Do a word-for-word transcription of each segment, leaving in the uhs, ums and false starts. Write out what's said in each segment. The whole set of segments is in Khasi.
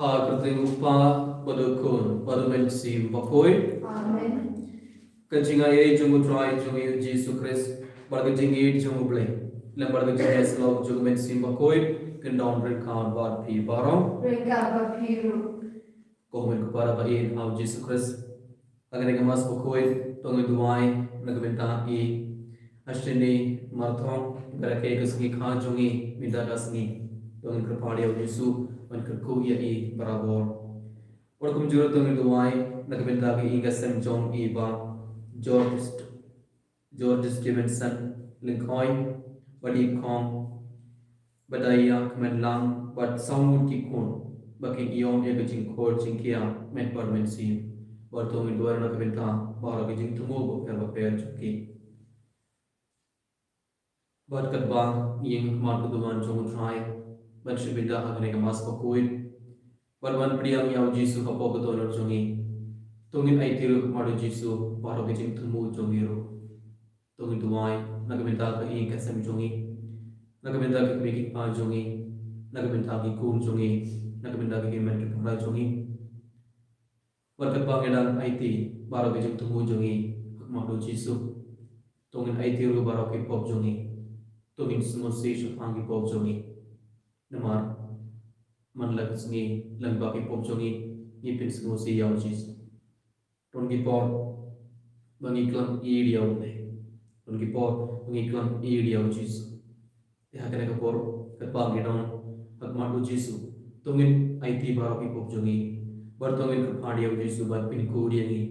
Ha ka kyrteng u Kpa, bad u Khun, bad u Mynsiem Bakhuid. Amen. Ka jingaiei jong u Trai jong ngi u Jisu Khrist, bad ka jingïeit jong u Blei, lem bad ka jingïasyllok jong u Mynsiem Bakhuid, kin don ryngkat bad phi baroh. Ryngkat bad phi ruh. Ko Hynmen ko Para ba ïeit ha u Jisu Khrist, ha kane ka Mass bakhuid to ngin duwai na ka bynta i Ashini Marthong, ba rakhe ka sngi kha jong i mynta ka sngi. To ngin kyrpad ïa u Jisu ban kyrkhu ïa i barabor. Bad kumjuh to ngin duwai na ka bynta ka ïing ka sem jong i Bah George George Stevenson Lyngkhoi, bad i Kong Badaia Kmenlang, bad saw ngut ki khun, ba kin ïoh ïa ka jingkhor jingkhiah met bad mynsiem. Bad to ngin duwai na ka bynta baroh ki jingthmu bapher bapher jong ki. Bad katba ngi ïeng ha khmat ka duwan jong u Trai ban shim bynta ha kane ka Mass bakhuid, bad ban pdiang ïa u Jisu hapoh ka dohnud jong ngi, to ngin aiti ruh ha khmat u Jisu baroh ki jingthmu jong ngi ruh. To ngin duwai na ka bynta ka ïing ka sem jong ngi, na ka bynta ki kmie ki kpa jong ngi, na ka bynta ki khun jong ngi, na ka bynta ki hynmen ki para jong ngi. Bad katba ngi dang aiti baroh ki jingthmu jong ngi ha khmat u Jisu, to ngin aiti ruh baroh ki pop jong ngi. To ngin sngewsih shaphang ki pop jong ngi. Namar man la ka sngi lyngba ki pop jong ngi, ngi pynsngewsih ïa u Jisu. Don ki por ba ngi khlem ïeit ïa u Blei. Don ki por ba ngi khlem ïeit ïa u Jisu. Te ha kane ka por, katba ngi don ha khmat u Jisu, to ngin aiti baroh ki pop jong ngi. Bad to ngin kyrpad ïa u Jisu ban pynkhuid ïa ngi,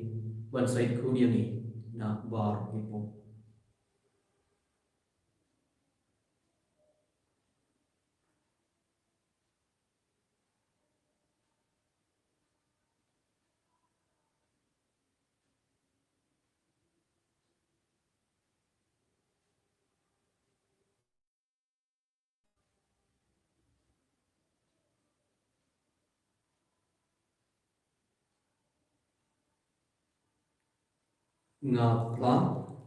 ban sait khuid ïa ngi na baroh ki pop. Nga phla.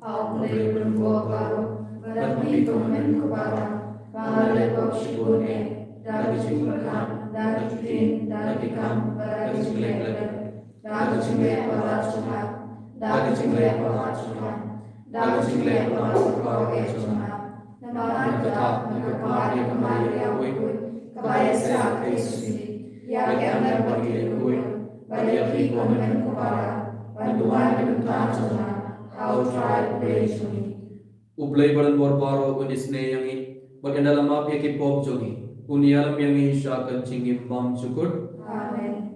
Ha U Blei u lyngkot baroh, bad ha phi ko hynmen ko para, ba nga la leh pop shibun eh, da ka jingpyrkhat, da ka ktien, da ka kam, bad da ka jingleh lem. Da ka jingleh palat jong nga, da ka jingleh palat jong nga, da ka jingleh palat jong nga. Namar kata nga kyrpad ïa ka Maria Bakhuid, kaba ïasyllok ïa ngi, ïa ki angel bad ki dieng khuid, bad ïa phi ko hynmen ko para, ban duwai na ka bynta jong nga ha U Trai U Blei jong ngi. U Blei badonbor baroh un isynei ïa ngi, bad un ïalam map ïa ki pop jong ngi, un ïalam ïa ngi sha ka jingim bymjukut. Amen.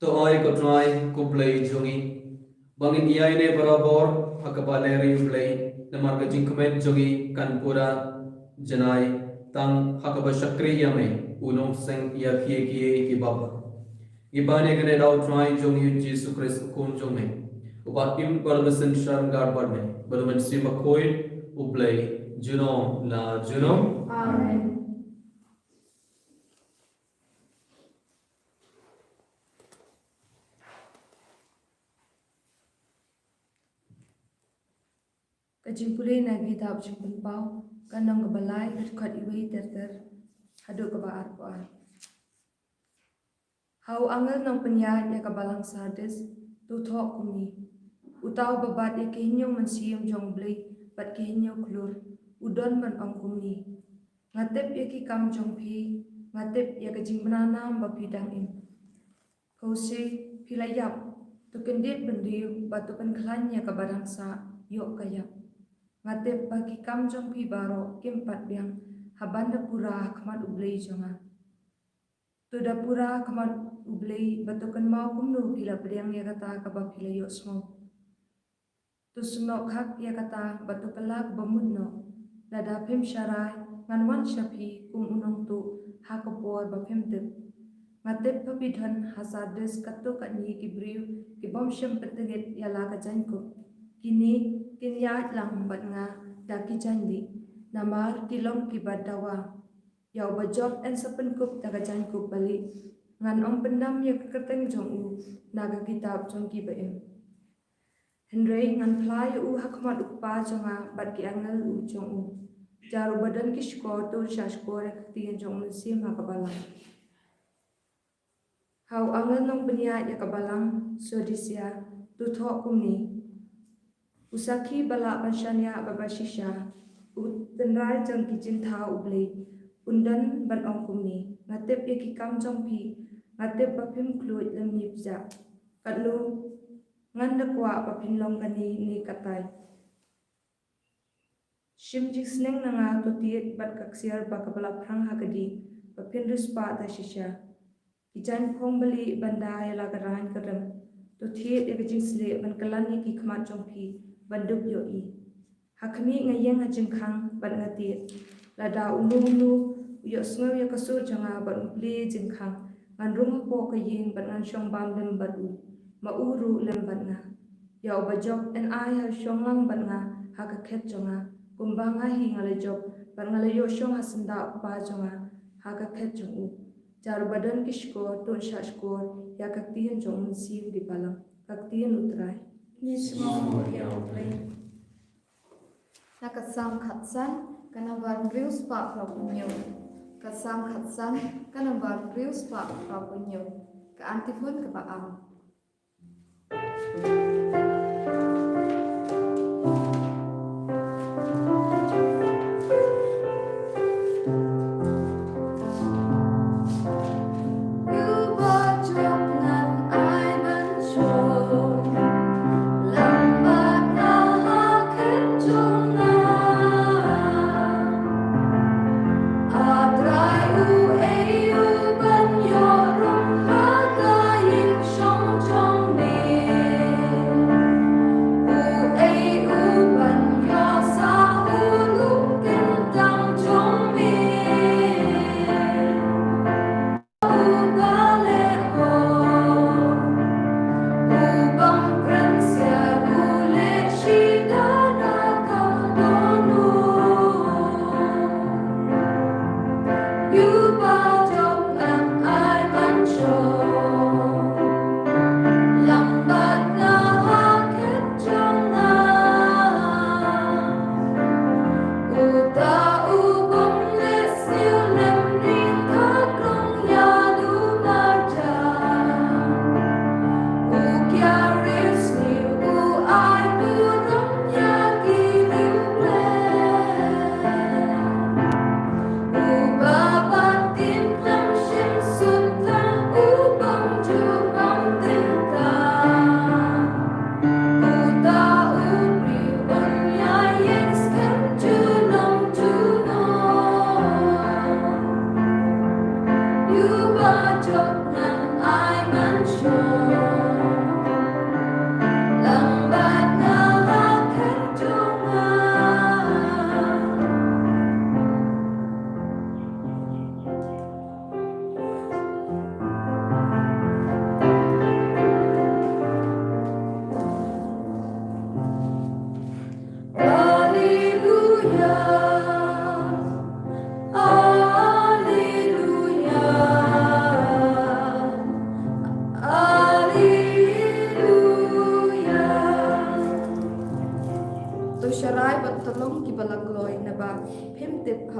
To ai ko Trai, ko Blei jong ngi, ba ngin ïaineh barabor ha kaba leh ri U Blei, namar ka jingkmen jong ngi kan pura janai tang ha kaba shakri ïa me, u nongseng ïa kiei kiei kiba bha. Ngi pan ïa kane da U Trai jong ngi Jisu Khrist, u Khun jong me, uba im bad u Mynsiem Bakhuid bad me, bad U Mynsiem Bakhuid, U Blei junom la junom. Amen. Ka jingpule na ka kitab Jingpynpaw, ka lynnong kaba lai, ka dkhot iwei ter ter haduh kaba arphew ar. Ha u angel nongpynïaid ïa ka balang Sardis, to thoh kumne: Uta uba bat ïa ki hynñiew mynsiem jong U Blei bad ki hynñiew khlur, u don ban ong kumne: Nga tip ïa ki kam jong phi, nga tip ïa ka jingbna nam ba phi dang im. Khublei, phi la ïap, to kyndit bynriew bad to pynkhlaiñ ïa kaba dang sah, ïoh ka ïap. Nga tip ba ki kam jong phi baroh kim pat biang haba da pura ha khmat U Blei jong nga. To da pura ha khmat U Blei bad to kynmaw kumno phi la pdiang ïa kata kaba phi la ïohsngew. To snoh khak ïa kata bad to kylla kaba mut noh. Lada phim sharai, ngan wan sha phi kum u nongtuh ha ka por ba phim tip. Nga tip ba phi don ha Sardis katto katne ki briew ki bym shym pyntngit ïa la ka jaiñkup. Kine kin ïaid lang bad nga da ki jaiñdih, namar ki long kiba dawa. Ïa uba jop yn sa pynkup da ka jaiñkup balieh. Ngan ym pyndam ïa ka kyrteng jong u na ka kitab jong ki ba im. Hynrei ngan phla ïa u ha khmat U Kpa jong nga bad ki angel u jong u. Jar uba don ki shkor to un shah shkor ïa ka ktien jong U Mynsiem ha ka balang. Ha u angel nongpynïaid ïa ka balang Laodicea, to thoh kumne: U sakhi ba lah ban shaniah bad ba shisha, u tynrai jong ki jingthaw U Blei, un don ban ong kumne: Nga tip ïa ki kam jong phi, nga tip ba phim khluit lymne pjah. Katno ngan da kwah ba phin long kane ne katai. Shim jingsneng na nga, to thied bad ka ksiar ba kaba la phrang ha ka dieng, ba phin riewspah da shisha. Ki jaiñphong balieh ban da ïa la ka raiñ ka rem, to thied ïa ka jingsleh ban kylla ïa ki khmat jong phi ban dup ïohi. Ha khmih nga ïeng ha jingkhang bad nga thied. Lada uno uno u ïohsngew ïa ka sur jong nga bad un plie jingkhang, ngan rung hapoh ka ïing bad ngan shong bam lem bad u, ma u ruh lem bad nga. Ïa uba jop yn ai ha u shong lang bad nga ha ka khet jong nga, kumba nga hi nga la jop bad nga la ïoh shong ha syndah U Kpa jong nga ha ka khet jong u. Jar uba don ki shkor to un shah shkor ïa ka ktien jong U Mynsiem ki balang. Ka ktien U Trai. Ngi sngewbha ïa U Blei. Na ka Salm khatsan, ka nambar hynriew spah phra phew hynñiew. Ka Salm khatsan, ka nambar hynriew spah phra phew hynñiew. Ka antiphon kaba ar.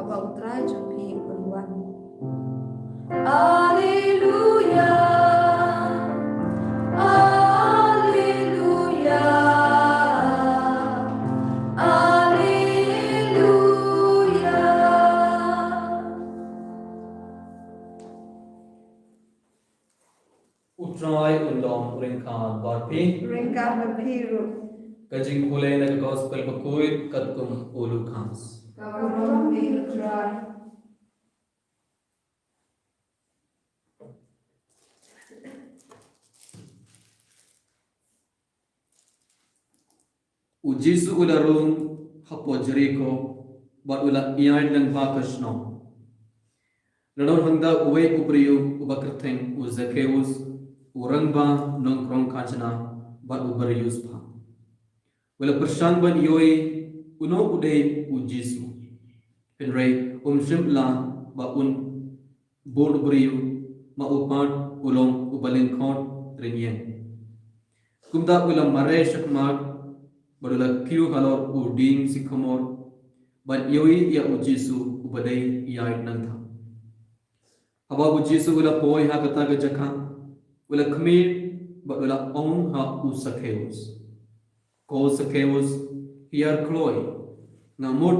ba U Trai jong phi un wan. Alleluia, alleluia, alleluia. U Trai un long ryngkat bad phi. Ryngkat bad phi ruh. Ka jingpule na ka Gospel bakhuid katkum u Lukas. Ka burom ïa u Trai. U Jisu u la rung hapoh Jeriko bad u la ïaid lyngba ka shnong. La don hangta uwei u briew uba kyrteng u Zakheus, u rangbah nongkrong khajna bad u bariewspah. U la pyrshang ban ïohi uno u dei u Jisu. Hynrei um shym la ba un bun u briew, ma u pat u long uba lyngkot rynïeng. Kumta u la mareh shakhmat bad u la kiew halor u dieng sikamor ban ïohi ïa u Jisu uba dei ïaid nangta. Haba u Jisu u la poi ha kata ka jaka, u la khmih bad u la ong ha u Sakheus, "Ko Sakheus, hiar kloi, nga mut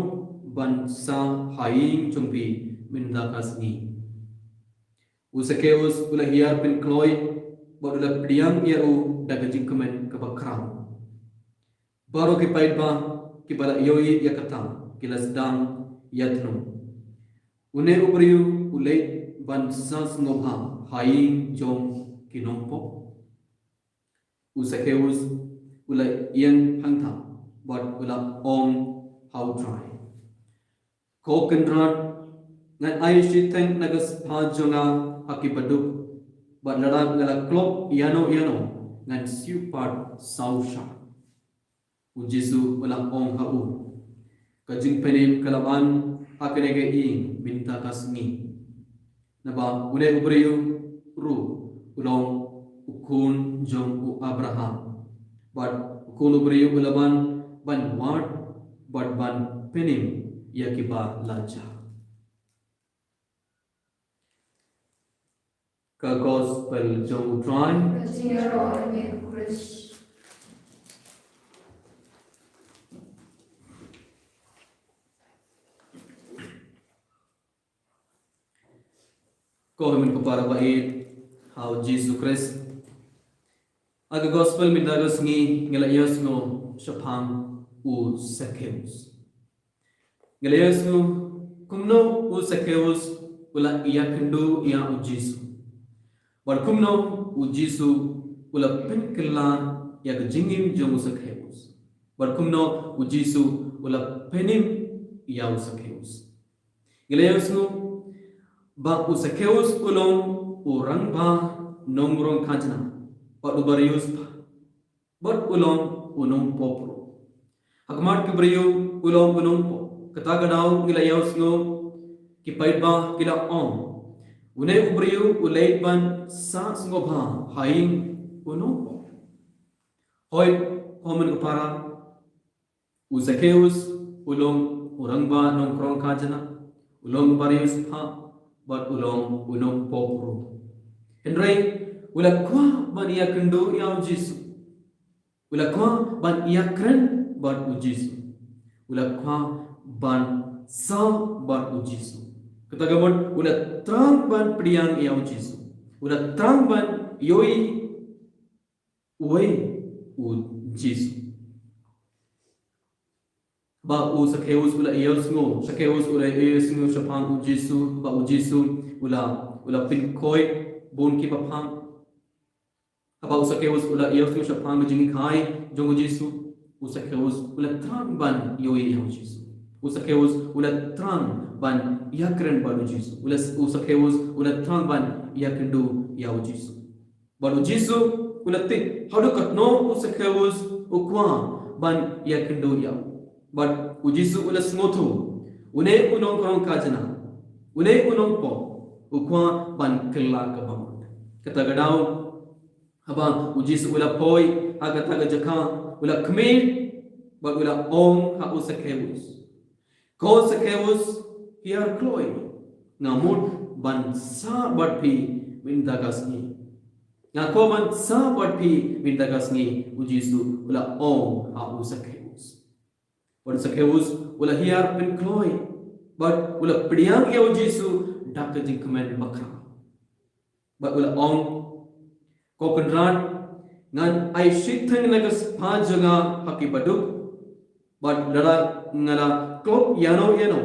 ban sah ha ïing jong phi mynta ka sngi." U Sakheus u la hiar pynkloi bad u la pdiang ïa u da ka jingkmen kaba khraw. Baroh ki paidbah kiba la ïohi ïa kata ki la sdang ïathuh, "Une u briew u leit ban sah sngewbha ha ïing jong ki nongpop." U Sakheus u la ïeng hangta bad u la ong ha u Trai, "Ko Kynrad, ngan ai shiteng na ka spah jong nga ha ki baduk, bad lada nga la klop ïano ïano, ngan siew pat saw shar." U Jisu u la ong ha u, "Ka jingpynim ka la wan ha kane ka ïing mynta ka sngi. Naba une u briew ruh u long u khun jong u Abraham. Bad u Khun u briew u la wan ban wad bad ban pynim ïa kiba la jah." Ka Gospel jong u Trai. Ka jingïaroh ïa me Khrist. Ko hynmen ko para ba ïeit ha u Jisu Khrist. Ha ka Gospel mynta ka sngi ngi la ïohsngew shaphang u Sakheus. Ngi la ïohsngew kumno u Sakheus u la ïakynduh ïa u Jisu. Bad kumno u Jisu u la pynkylla ïa ka jingim jong u Sakheus. Bad kumno u Jisu u la pynim ïa u Sakheus. Ngi la ïohsngew ba u Sakheus u long u rangbah nongrong khajna bad u bariewspah. Bad u long u nongpop ruh. Ha khmat ki briew u long u nongpop. Kata ka daw ngi la ïohsngew ki paidbah ki la ong, "Une u briew u leit ban sah sngewbha ha ïing u nongpop." Hooid, ko hynmen ko para, u Sakheus u long u rangbah nongkrong khajna, u long u bariewspah, bad u long u nongpop ruh. Hynrei u la kwah ban ïakynduh ïa u Jisu. U la kwah ban ïakren bad u Jisu. U la kwah ban sah bad u Jisu. Kata ka mut u la thrang ban pdiang ïa u Jisu. U la thrang ban ïohi uei u Jisu. Ba u Sakheus u la ïohsngew, Sakheus u la ïohsngew shaphang u Jisu, ba u Jisu u la, u la pynkhiah bun kiba phang. Haba u Sakheus u la ïohsngew shaphang ka jinghikai jong u Jisu, u Sakheus u la thrang ban ïohi ïa u Jisu. U Sakheus u la thrang ban ïakren bad u Jisu. U la, u Sakheus u la thrang ban ïakynduh ïa u Jisu. Bad u Jisu u la tip haduh katno u Sakheus u kwah ban ïakynduh ïa u. Bad u Jisu u la sngewthuh, une u nongkrong khajna, une u nongpop, u kwah ban kylla kaba mut. Kata ka daw, haba u Jisu u la poi ha kata ka jaka, u la khmih bad u la ong ha u Sakheus, "Ko Sakheus, hiar kloi. Nga mut ban sah bad phi mynta ka sngi. Nga kwah ban sah bad phi mynta ka sngi, u Jisu u la ong ha u Sakheus. Bad u Sakheus u la hiar pynkloi bad u la pdiang ïa u Jisu da ka jingkmen bakhraw. Bad u la ong, Ko Kynrad, ngan ai shiteng na ka spah jong nga ha ki baduk, bad lada nga la klop ïano ïano,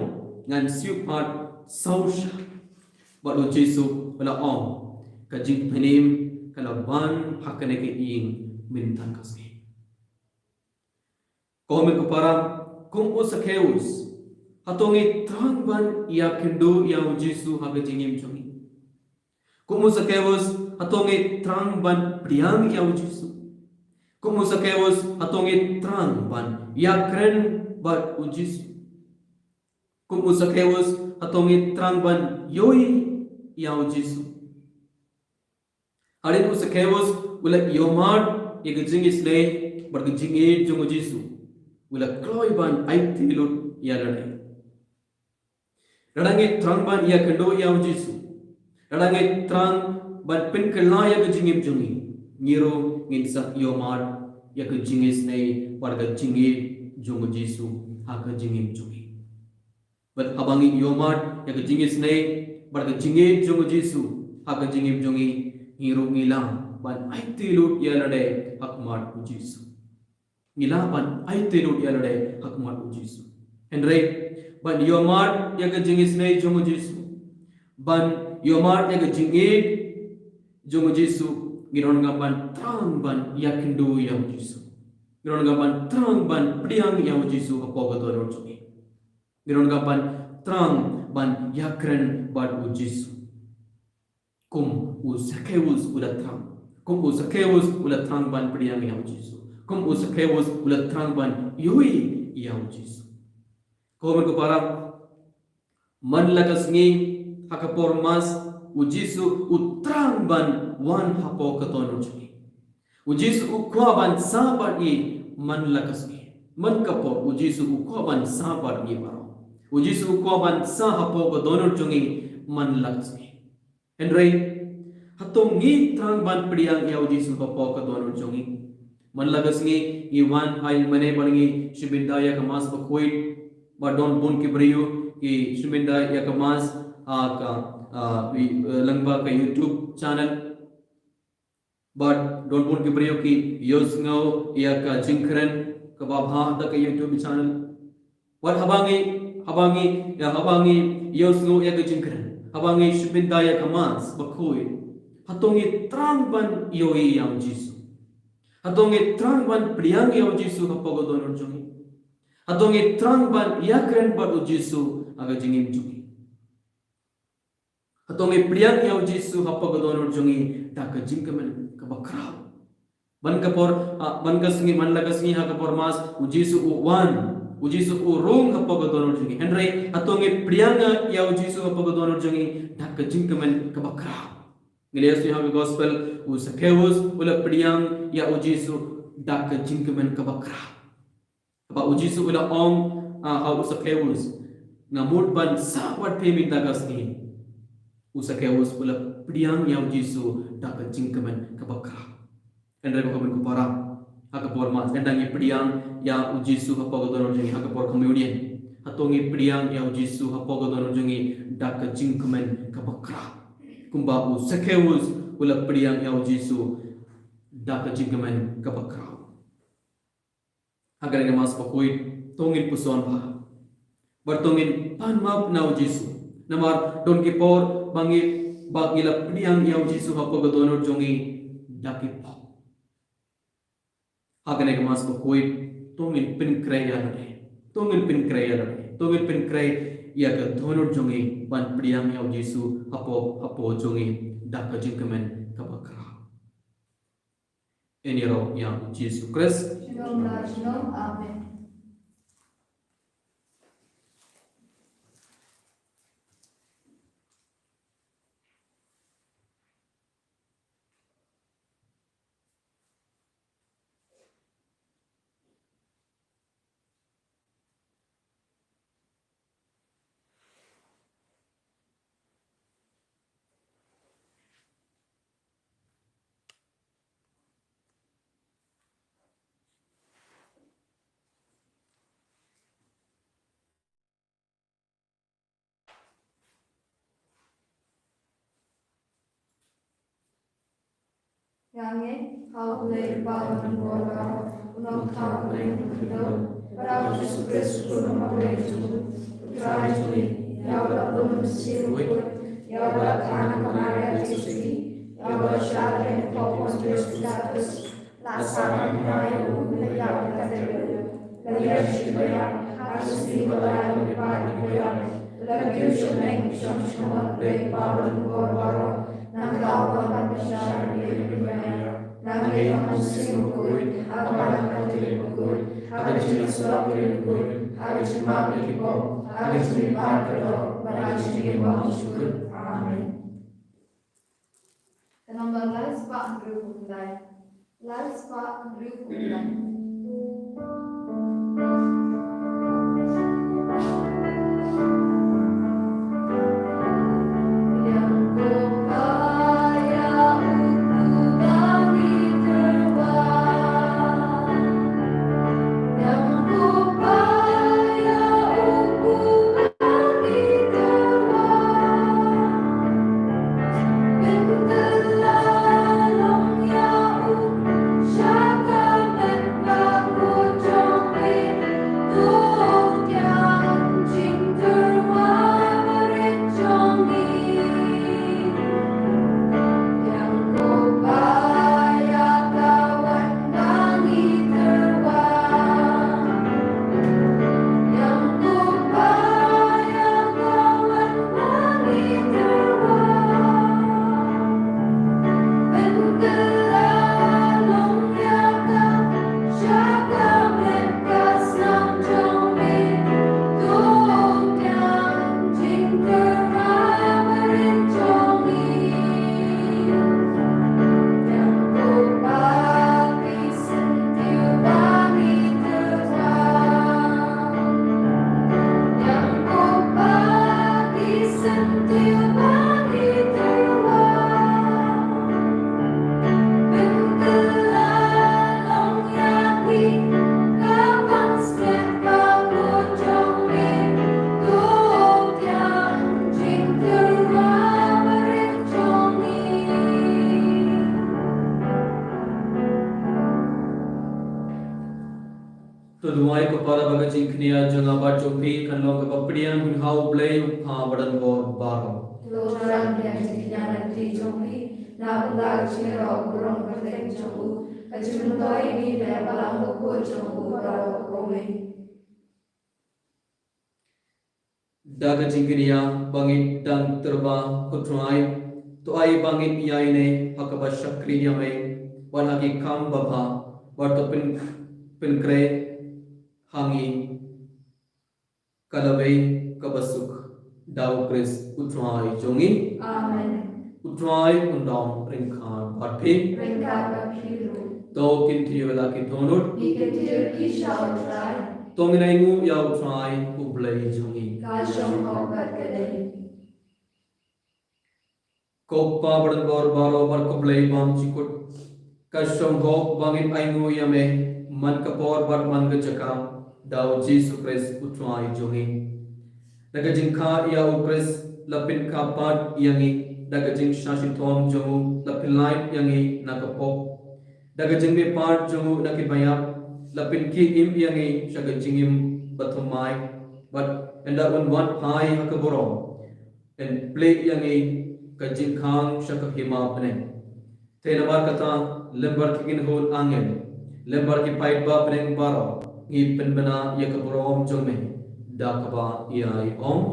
ngan siew pat saw shah. Bad u Jisu u la ong, Ka jingpynim ka la wan ha kane ka ïing mynta ka sngi. Ko hynmen ko para, kum u Sakheus, hato ngi thrang ban ïakynduh ïa u Jisu ha ka jingim jong ngi? Kum u Sakheus, hato ngi thrang ban pdiang ïa u Jisu? Kum u Sakheus, hato ngi thrang ban ïakren bad u Jisu? Kum u Sakheus, hato ngi thrang ban ïohi ïa u Jisu? Hadien u Sakheus u la ïohmad ïa ka jingisynei bad ka jingïeit jong u Jisu, u la kloi ban aiti lut ïa lade. Lada ngi thrang ban ïakynduh ïa u Jisu, lada ngi thrang ban pynkylla ïa ka jingim jong ngi, ngi ruh ngin sa ïohmad ïa ka jingisynei bad ka jingïeit jong u Jisu ha ka jingim jong ngi. Bad haba ngi ïohmad ïa ka jingisynei bad ka jingïeit jong u Jisu ha ka jingim jong ngi, ngi ruh ngi lah ban aiti lut ïa lade ha khmat u Jisu. Ngi lah ban aiti lut ïa lade ha khmat u Jisu. Hynrei ban ïohmad ïa ka jingisynei jong u Jisu, ban ïohmad ïa ka jingïeit jong u Jisu, ngi donkam ban thrang ban ïakynduh ïa u Jisu. Ngi donkam ban thrang ban pdiang ïa u Jisu hapoh ka dohnud jong ngi. Ngi donkam ban thrang ban ïakren bad u Jisu. Kum u Sakheus u la thrang. Kum u Sakheus u la thrang ban pdiang ïa u Jisu. Kum u Sakheus u la thrang ban ïohi ïa u Jisu. Ko hynmen ko para, man la ka sngi ha ka por Mass u Jisu u thrang ban wan hapoh ka dohnud jong ngi. U Jisu u kwah ban sah bad ngi man la ka sngi. Man ka por u Jisu u kwah ban sah bad ngi baroh. U Jisu u kwah ban sah hapoh ka dohnud jong ngi man la ka sngi. Hynrei hato ngi thrang ban pdiang ïa u Jisu hapoh ka dohnud jong ngi? Man la ka sngi ngi wan ha ïing mane bad ngi shim bynta ïa ka Mass bakhuid, bad don bun ki briew ki shim bynta ïa ka Mass ha ka, ah, wi-, eh, lyngba ka YouTube channel. Bad don bun ki briew ki ïohsngew ïa ka jingkren kaba bha da ka YouTube channel. Bad haba ngi, haba ngi, ïa haba ngi ïohsngew ïa ka jingkren, haba ngi shim bynta ïa ka Mass bakhuid, hato ngi thrang ban ïohi ïa u Jisu? Hato ngi thrang ban pdiang ïa u Jisu hapoh ka dohnud jong ngi? Hato ngi thrang ban ïakren bad u Jisu ha ka jingim jong ngi? Hato ngi pdiang ïa u Jisu hapoh ka dohnud jong ngi da ka jingkmen kaba khraw? Ban ka por, ah, ban ka sngi, man la ka sngi ha ka por Mass u Jisu u wan, u Jisu u rung hapoh ka dohnud jong ngi. Hynrei hato ngi pdiang ïa u Jisu hapoh ka dohnud jong ngi da ka jingkmen kaba khraw? Ngi la ïohsngew ha ka Gospel, u Sakheus u la pdiang ïa u Jisu da ka jingkmen kaba khraw. Haba u Jisu u la ong, ah, ha u Sakheus, nga mut ban sah bad phi mynta ka sngi, u Sakheus u la pdiang ïa u Jisu da ka jingkmen kaba khraw. Hynrei ko hynmen ko para, ha ka por Mass, ynda ngi pdiang ïa u Jisu hapoh ka dohnud jong ngi, ha ka por Communion, hato ngi pdiang ïa u Jisu hapoh ka dohnud jong ngi da ka jingkmen kaba khraw, kumba u Sakheus u la pdiang ïa u Jisu da ka jingkmen kaba khraw? Ha kane ka Mass bakhuid, to ngin puson bha bad to ngin pan map na u Jisu. Namar don ki por ba ngi, ba ngi la pdiang ïa u Jisu hapoh ka dohnud jong ngi da ki pop. Ha kane ka Mass bakhuid, to ngin pynkhreh ïa lade. To ngin pynkhreh ïa lade. To ngin pynkhreh ïa ka dohnud jong ngi ban pdiang ïa u Jisu hapoh, hapoh jong ngi da ka jingkmen kaba khraw. Yn ïaroh ïa u Jisu Khrist. Shalom, shalom. Amen. Nga ngeit ha U Blei Kpa uba don bor baroh, U Nongthaw uba khyndew, bad ha U Jisu Khrist U Khun U Blei jong U Trai jong ngi, ïa uba la bun mynsiem bakhuid, ïa uba la kha na ka Maria Joseph, ïa uba la shah ha ka khyndew u Pontius Pilatus, la sah ha kmie U, la ïap, la dep, la ïaishah, la ïap ha ka sngi ba lai lyngba ki baïong, la kiew sha bneng, sha ka shynrong U Blei Kpa uba don bor baroh, nangta u wan ban bishar ïa ki bymman. Nga ngeit ha ka mynsiem bakhuid, ha ka balang katolik bakhuid, ha ka jingïasyllok ïa ki riewkhuid, ha ka jingmap ïa ki pop, ha ka jingmihpat kaba doh, bad ha ka jingim ba ym shukut. Amen. Ka nombar lai spah hynriewphew khyndai. Lai spah hynriewphew khyndai. To duwai ko para ba ka jingkñia jong nga bad jong phi kan long kaba pdiang ha U Blei U Kpa ba don bor baroh. To thrang ïa ka jingkñia na ka kti jong phi, na ka bynta ka jingïaroh burom kyrteng jong u, ka jingmyntoi ïa ngi na ka balang bakhuid jong u baroh kawei. Da ka jingkñia ba ngi dang tyrwa ko Trai, to ai ba ngin ïaineh ha kaba shakri ïa me, wat ha ki kam babha, wat to pyn, pynkhreh ha ngi ka lawei kaba suk, da U Khrist U Trai jong ngi. Amen. U Trai un don ryngkat bad phi. Ryngkat bad phi ruh. To kyntiew la ki dohnud. Ngi kyntiew ki sha U Trai. To ngin ainguh ïa U Trai U Blei jong ngi. Ka shong hok bad ka dei. Ko Kpa ba don bor baroh bad ko Blei bymjukut, ka shong hok ba ngin ainguh ïa me man ka por bad man ka jaka, da U Jisu Khrist U Trai jong ngi. Da ka jingkha ïa U Khrist la pynkha pat ïa ngi, da ka jingshah shitom jong u la pynlait ïa ngi na ka pop. Da ka jingmihpat jong u na ki baïap la pynkhie im ïa ngi sha ka jingim bathymmai, bad ynda un wan phai ha ka burom, yn plie ïa ngi ka jingkhang sha ka hima bneng. Te namar kata, lem bad ki kynhun angel, lem bad ki paidbah bneng baroh, ngi pynbna ïa ka burom jong me da kaba ïai ong.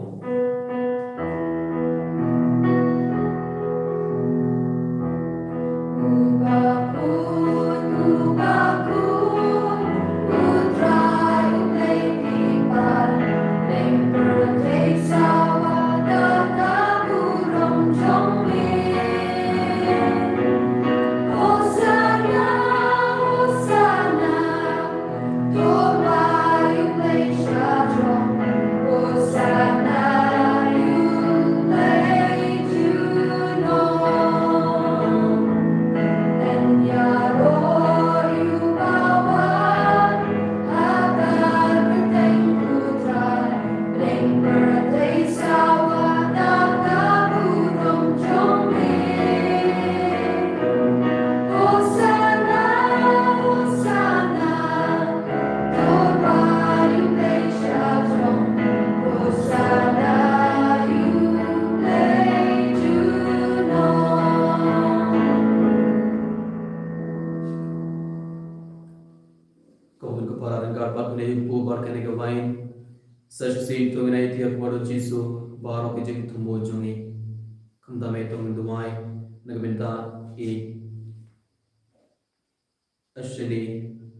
Namar kane ka vain, sa shisien to ngin ïa ïaid ha khmat u Jisu baroh ki jingthmu jong ngi. Khamtam to ngin duwai na ka bynta i Asheni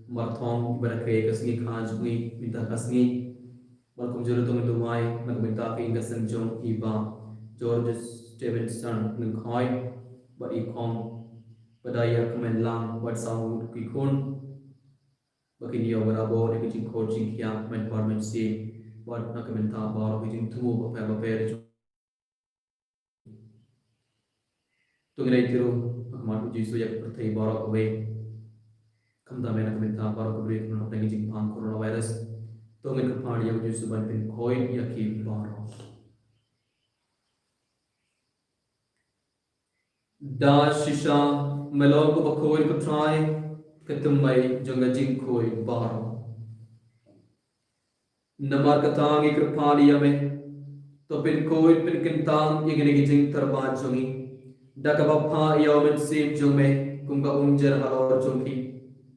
Marthong, iba da khreh ka sngi kha jong ngi mynta ka sngi. Bad kumjuh ruh to ngin duwai na ka bynta ka ïing ka sem jong i Bah George Stevenson Lyngkhoi bad i Khong, ba da ïa kmen lang bad saw ngut ki khun, ba kin ïoh barabor ïa ki jingkhot jingkhiah mynpar mynsiem, bad na ka bynta baroh ki jingthmu bapher bapher jong To ngin ïaid ruh ha khmat u Jisu ïa ka pyrthei baroh kawei. Khamtam na ka bynta baroh kawei, khamtam na ka jingpang coronavirus. To ngin kyrpad ïa u Jisu ban pynkhuid ïa ki baroh. Da shisha me long uba khuid, ko Trai, ka thymmei jong ka jingkhuid baroh. Namar kata ngi kyrpad ïa me, to pynkhuid pynkyntang ïa kine ki jingtyrwa jong ngi da kaba phah ïa u Mynsiem jong me kum ka umjer halor jong phi,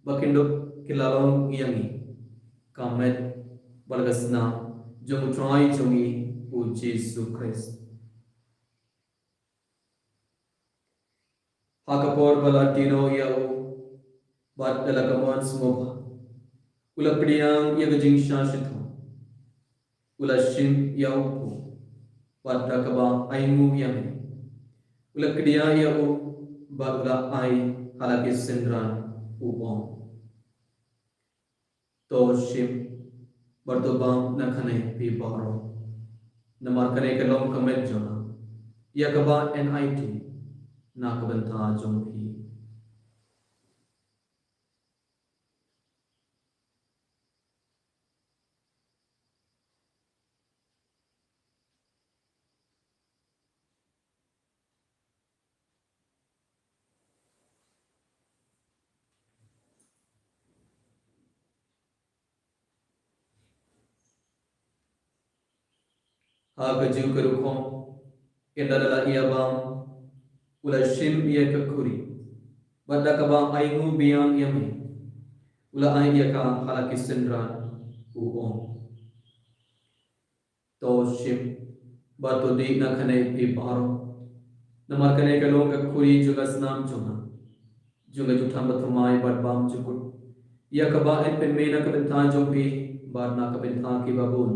ba kin dup ki la long ïa ngi ka met bad ka snam jong u Trai jong ngi u Jisu Khrist. Ha ka por ba la die noh ïa u bad da la ka mon sngewbha, u la pdiang ïa ka jingshah shitom, u la shim ïa u kpu, bad da kaba ainguh ïa me, u la kdiah ïa u bad u la ai ha la ki synran, u ong: To shim bad to bam na khane phi baroh, namar kane ka long ka met jong nga, ïa kaba yn aiti na ka bynta jong phi. Ha kajuh ka rukom, ynda la ïa bam, u la shim ïa ka khuri, bad da kaba ainguh biang ïa me, u la ai ïa ka ha la ki synran, u ong: To shim bad to dih na khane phi baroh, namar kane ka long ka khuri jong ka snam jong nga, jong ka jutang bathymmai bad bymjukut, ïa kaba yn pynmih na ka bynta jong phi bad na ka bynta kiba bun,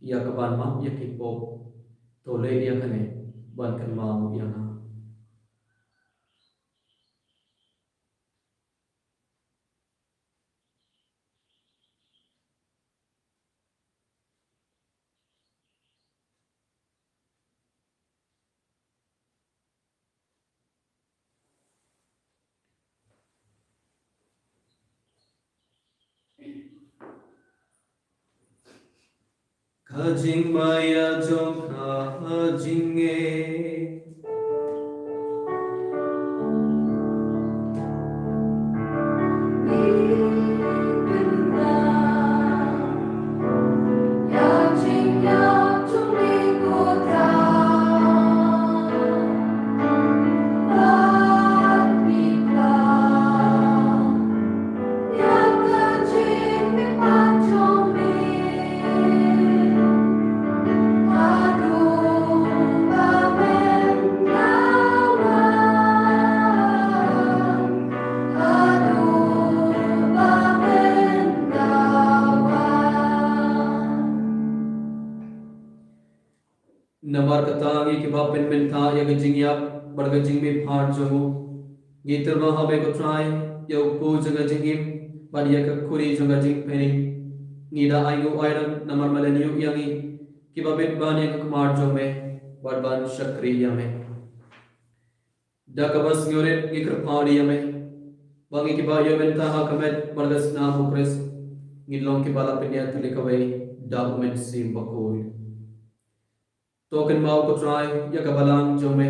ïa kaban map ïa ki pop. To leh ïa kane ban kynmaw ïa nga. Ka jingmaïa jong ka jingngeit. Namar kata ngi kiba pynmynta ïa ka jingïap bad ka jingmihpat jong u, ngi tyrwa ha me ko Trai, ïa u kpu jong ka jingim bad ïa ka khuri jong ka jingpynim. Ngi da ainguh ailad namar me la ñiew ïa ngi kiba bit ban ïa ka khmat jong me bad ban shakri ïa me. Da kaba sngewrit ngi kyrpad ïa me ba ngi kiba ïoh bynta ha ka met bad ka snam u Khrist, ngin long kiba la pynïaid tylli kawei da u Mynsiem Bakhuid. To kynmaw ko Trai ïa ka balang jong me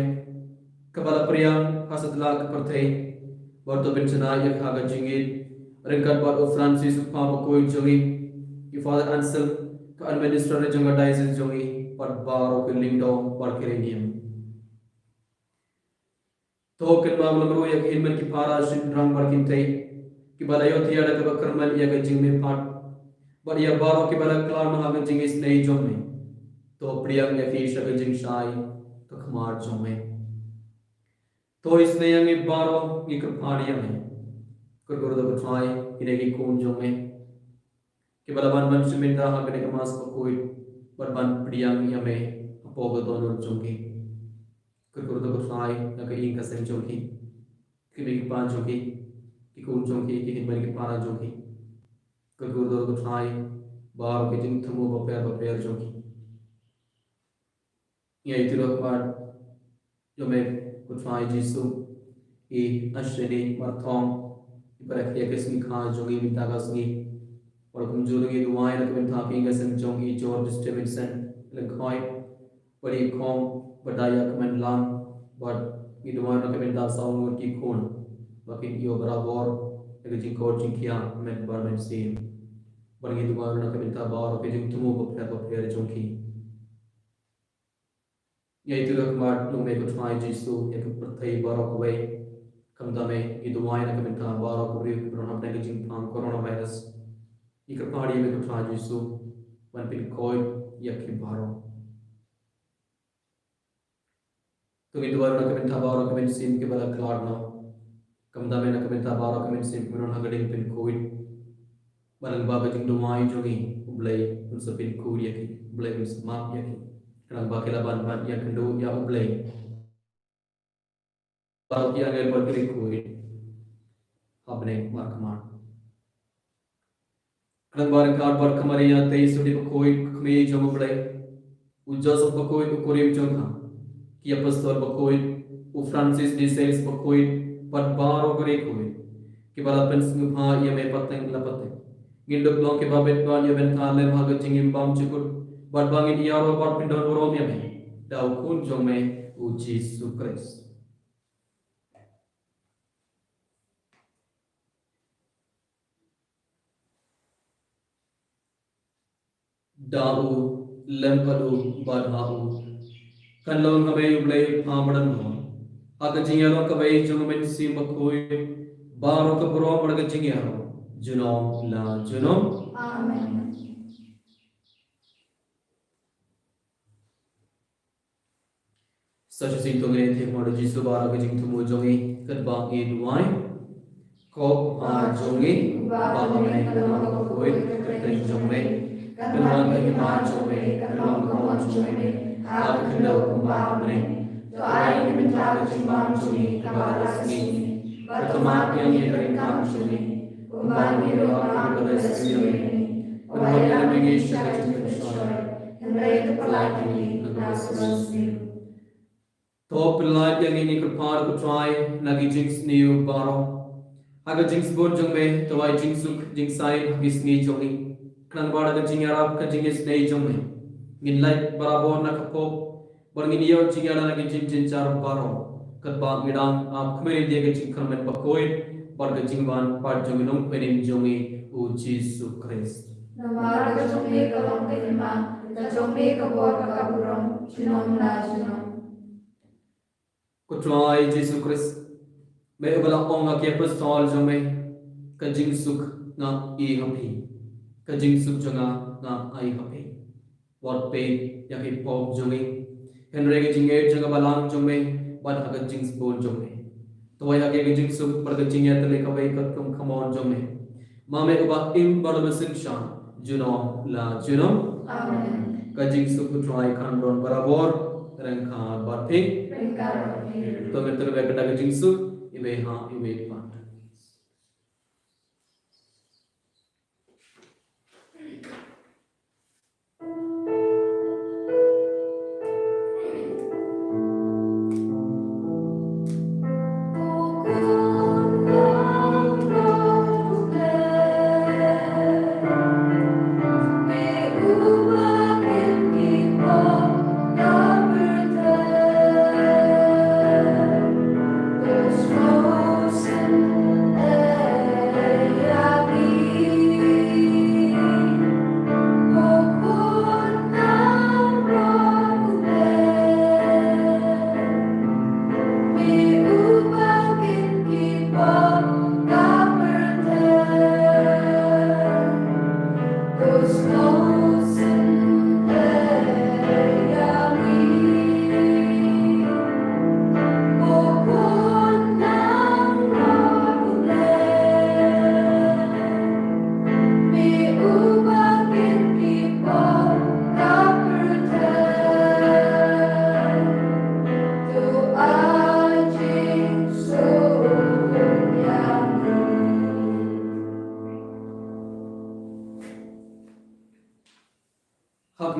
kaba la pdiang ha satlak ka pyrthei, bad to pynshna ïa ka ha ka jingïeit ryngkat bad u Francis u Pha Bakhuid jong ngi, i Father Anselm, ka administrator jong ka diocese jong ngi, bad baroh ki lyngdoh bad ki riewniam. To kynmaw lem ruh ïa ki hynmen ki para shynrang bad ki kynthei kiba la ïohthiah da kaba kyrmen ïa ka jingmihpat, Bad ïa baroh kiba la khlad noh ha ka jingisynei jong me, to pdiang ïa ki sha ka jingshai ka khmat jong me. To isynei ïa ngi baroh, ngi kyrpad ïa me. Kyrkhu ruh, ko Trai, ïa kine ki khun jong me kiba la wan ban shim bynta ha kane ka Mass bakhuid bad ban pdiang ïa me hapoh ka dohnud jong ki. Kyrkhu ruh, ko Trai, ïa ka ïing ka sem jong ki, ki mei ki pa jong ki, ki khun jong ki, ki hynmen ki para jong ki. Kyrkhu ruh, ko Trai, baroh ki jingthmu bapher bapher jong ki. Ngi ïathuh ha khmat jong me, ko Trai Jisu, i Ashwini Marthong, i para ki ïa ka sngi kha jong i mynta ka sngi. Bad kumjuh ruh ngi duwai na ka bynta ka ïing ka sem jong i George Stevenson Lyngkhoi, bad i khong Badaïa Kmenlang, bad ngi duwai na ka bynta saw ngut ki khun ba kin ïoh barabor ïa ka jingkoit jingkhiah mynta bad mynsiem. Bad ngi duwai na ka bynta baroh ki jingthmu bapher bapher jong ki. Ngi ïathuh ha khmat jong me, ko Trai Jisu, ïa ka pyrthei baroh kawei. Kumba da me ngi duwai na ka bynta baroh ki briew kiba don hapdeng ka jingpang coronavirus. Ngi kyrpad ïa me, ko Trai Jisu, ban pynkoit ïa ki baroh. To ngi duwai na ka bynta baroh ki mynsiem kiba la khlad noh. Kumba da me na ka bynta baroh ki mynsiem kiba don ha ka ding pynkoit. Ba lyngba ka jingduwai jong ngi, U Blei un sa pynkoit ïa ki, U Blei un sa map ïa ki, khnang ba ki lah ban ban ïakynduh ïa U Blei. Baroh ki angel bad ki riewkhuid ha bneng markhmat. Khnang ba ryngkat bad ka Maria Theisotti bakhuid, ka kmie jong U Blei, u Joseph bakhuid u kurim jong ka, ki apostol bakhuid, u Francis de Sales bakhuid, bad baroh ki riewkhuid kiba la pynsngewbha ïa me pateng la pateng, ngin dup long kiba bit ban ïa bynta lem ha ka jingim bymjukut, bad ba ngin ïaroh bad pyndonburom ïa me da u Khun jong me, u Jisu Khrist. Da u, lem bad u, bad ha u, kan long ha me U Blei Kpa Badonbor, ha ka jingïaroh kawei jong U Mynsiem Bakhuid, baroh ka burom bad ka jingïaroh, junom la junom. Amen. Sa shisien to ngin ïa thik mo da Jisu baroh ki jingthmu jong ngi, katba ngi duwai. Ko Kpa jong ngi, uba ha bneng, kan long bakhuid ka kyrteng jong me, kan wan ka hima jong me, kan long ka mon jong me ha ka khyndew kumba ha bneng. To ai ïa ngi mynta ka jingbam jong ngi kaba la ka sngi, bad to map ïa ngi ka ryngkat jong ngi, kumba ngi ruh ngi map ïa kiba la sngewsih ïa ngi. Wat ïalam ïa ngi sha ka jingpynshoi, hynrei to pyllait ïa ngi na ka jingsniew. To pyllait ïa ngi, ngi kyrpad, ko Trai, na ki jingsniew baroh. Ha ka jingsbun jong me, to ai jingsuk jingsaiñ ha ki sngi jong ngi, khnang ba da ka jingïarap ka jingisynei jong me, ngin lait barabor na ka pop, bad ngin ïoh jingïada na ki jingjynjar baroh, katba ngi dang ap kmen ïa ka jingkyrmen bakhuid bad ka jingwan pat jong U Nongpynim jong ngi, u Jisu Khrist. Namar ka jong me ka long ka hima, ka jong me ka bor bad ka burom, junom la junom. Ko Trai Jisu Khrist, me uba la ong ha ki apostol jong me, ka jingsuk nga ai ha phi, ka jingsuk jong nga nga ai ha phi. Wat peit ïa ki pop jong ngi, hynrei ka jingngeit jong ka balang jong me, bad ha ka jingsbun jong me, to ai ha ki ka jingsuk bad ka jingïatylli kawei katkum ka mon jong me. Ma me uba im bad uba synshar, junom la junom. Amen. Ka jingsuk U Trai kan don barabor ryngkat bad phi. Ryngkat bad phi. To ngin ïatrei bad ka jingsuk iwei ha iwei pat.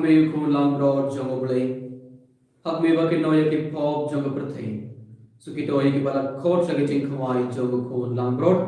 Ïa u khun langbrot jong U Blei. Hap me ba kynnoh ïa ki pop jong ka pyrthei. Sa kito ïa kiba la khot sha ka jingkhawai jong u khun langbrot.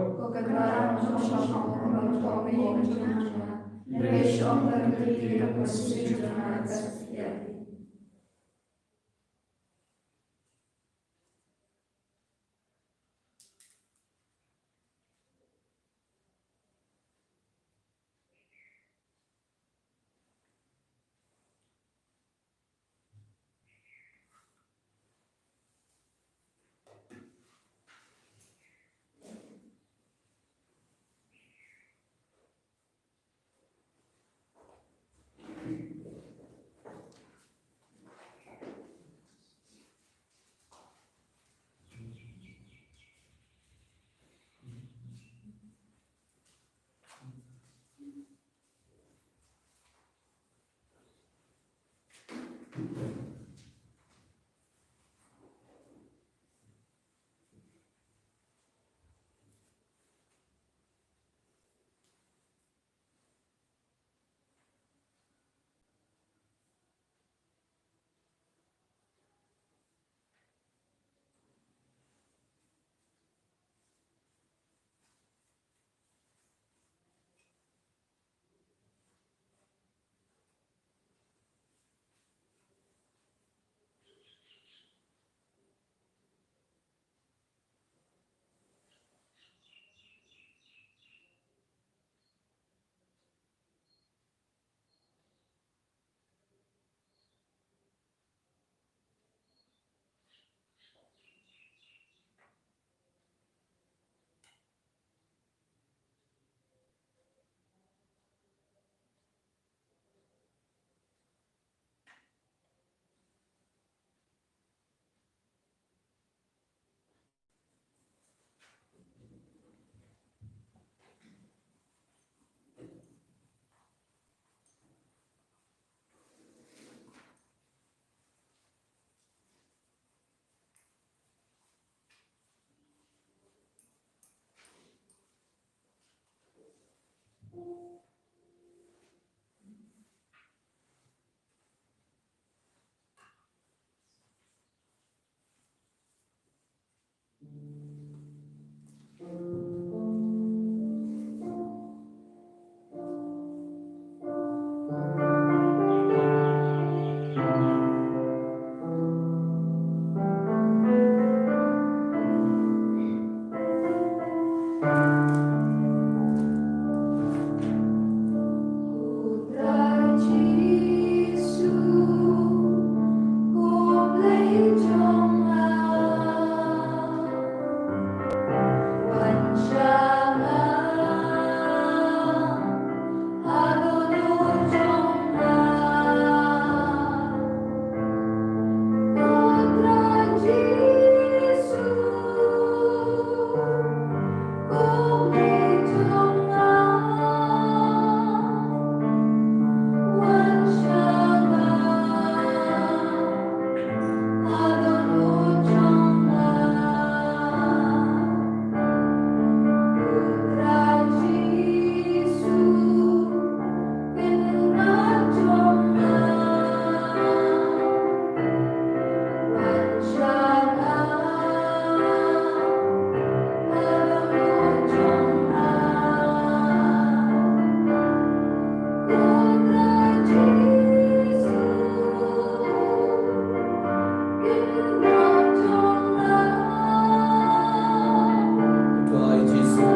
Trai Jisu,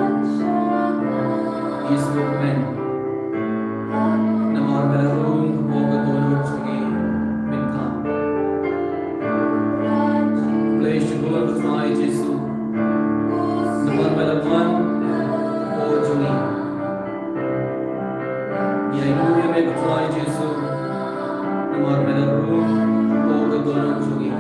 Jisu kmen. Namar me la rung hapoh ka dohnud jong ngi mynta. Khublei shibun ko Trai Jisu. Namar me la wan hapoh jong ngi. Ngi ainguh ïa me ko Trai Jisu. Namar me la rung hapoh ka dohnud jong ngi.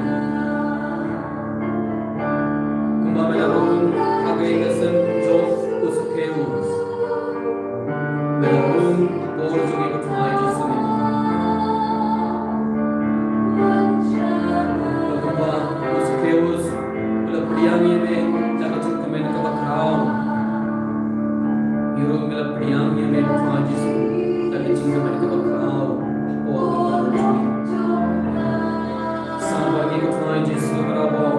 Kumba me la rung ha ka ïing ka sem jong u Sakheus. Me la rung hapoh jong ngi ko Trai Jisu. Kumba u Sakheus u la pdiang ïa me da ka jingkmen kaba khraw. Ngi ruh ngi la pdiang ïa me ko Trai Jisu da ka jingkmen kaba khraw. Jisu barabor.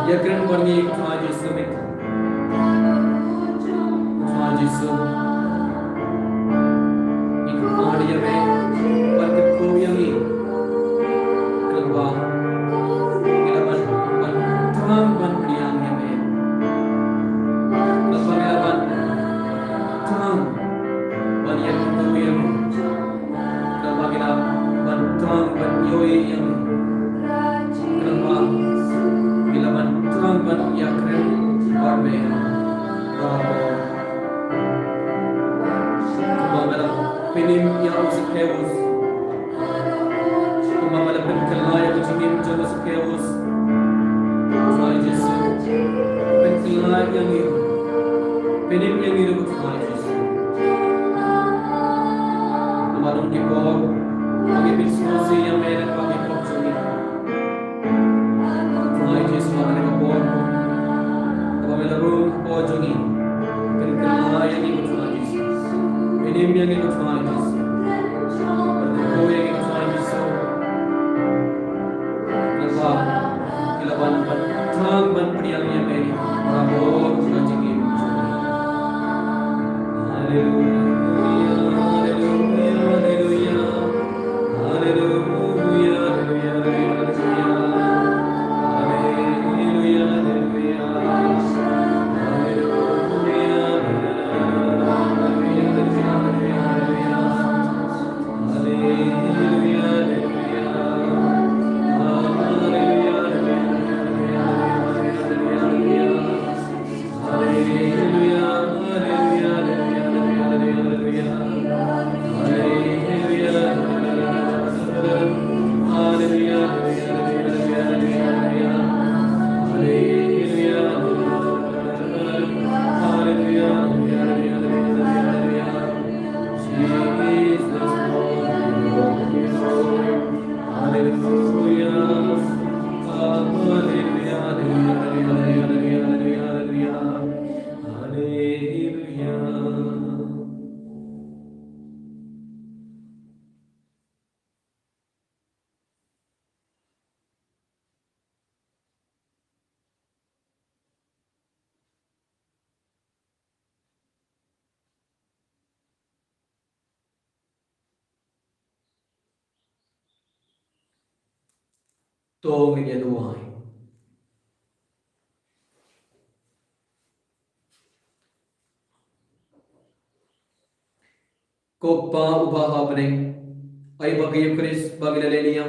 Ïakren bad ngi, Trai Jisu, mynta. Trai Jisu, ngi kyrpad ïa me ban kyrkhu ïa ngi. Kyrpad, ngi la ban, ban thrang ban pdiang ïa me. Kyrpad, ngi la ban thrang ban ïakynduh ïa me. Kyrpad, ngi la ban thrang ban ïohi ïa me. Kyrpad, ngi la ban thrang ban ïakren bad me. Kyrpad, kumba me la pynim ïa u Sakeus. Kumba me la pynkylla ïa ka jingim jong u Sakeus. Trai Jisu, pynkylla ïa ngi. Pynim ïa ngi ruh, Trai Jisu. Namar ong ki por ba ngi pynsngewsih ïa me lyngba ki pop jong ngi. Trai Jisu, ha kane ka por, kaba me la rung hapoh jong ngi, pynkylla ïa ngi ko Trai Jisu. Pynim ïa ngi ko Trai Jisu. Pynkylla ïa ngi ko Trai Jisu. Kyrpad, ngi la ban, ban thrang ban pdiang ïa me. Barabor ka jingim jong ngi. Haleluya, haleluya, haleluya. To ngin ïa duwai. Ko Pa uba ha bneng, ai ba ka Eukharist ba ngi la leh ïa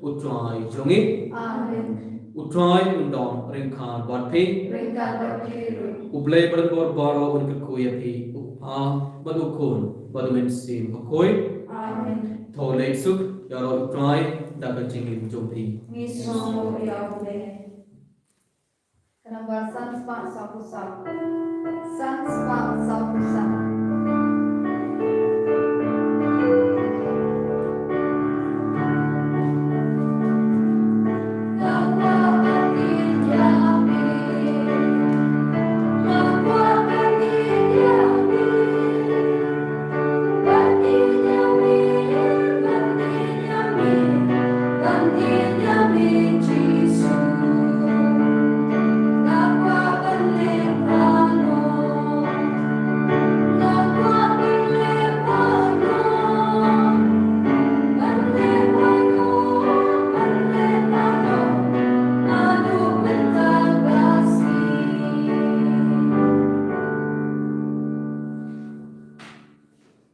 u Trai jong ngi. Amen. U Trai un don ryngkat bad phi. Ryngkat bad phi ruh. U Blei badonbor baroh un kyrkhu ïa phi, u Kpa bad u Khun bad u Mynsiem Bakhuid. Amen. To leit suk, ïaroh u Trai da ka jingim jong phi. Ngi sngew ïa u Blei. Ka nombar san spah sawphew saw. San spah sawphew saw.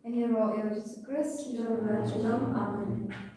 Yn ïaroh ïa u Jisu Khrist, Jong nga junom. Amen.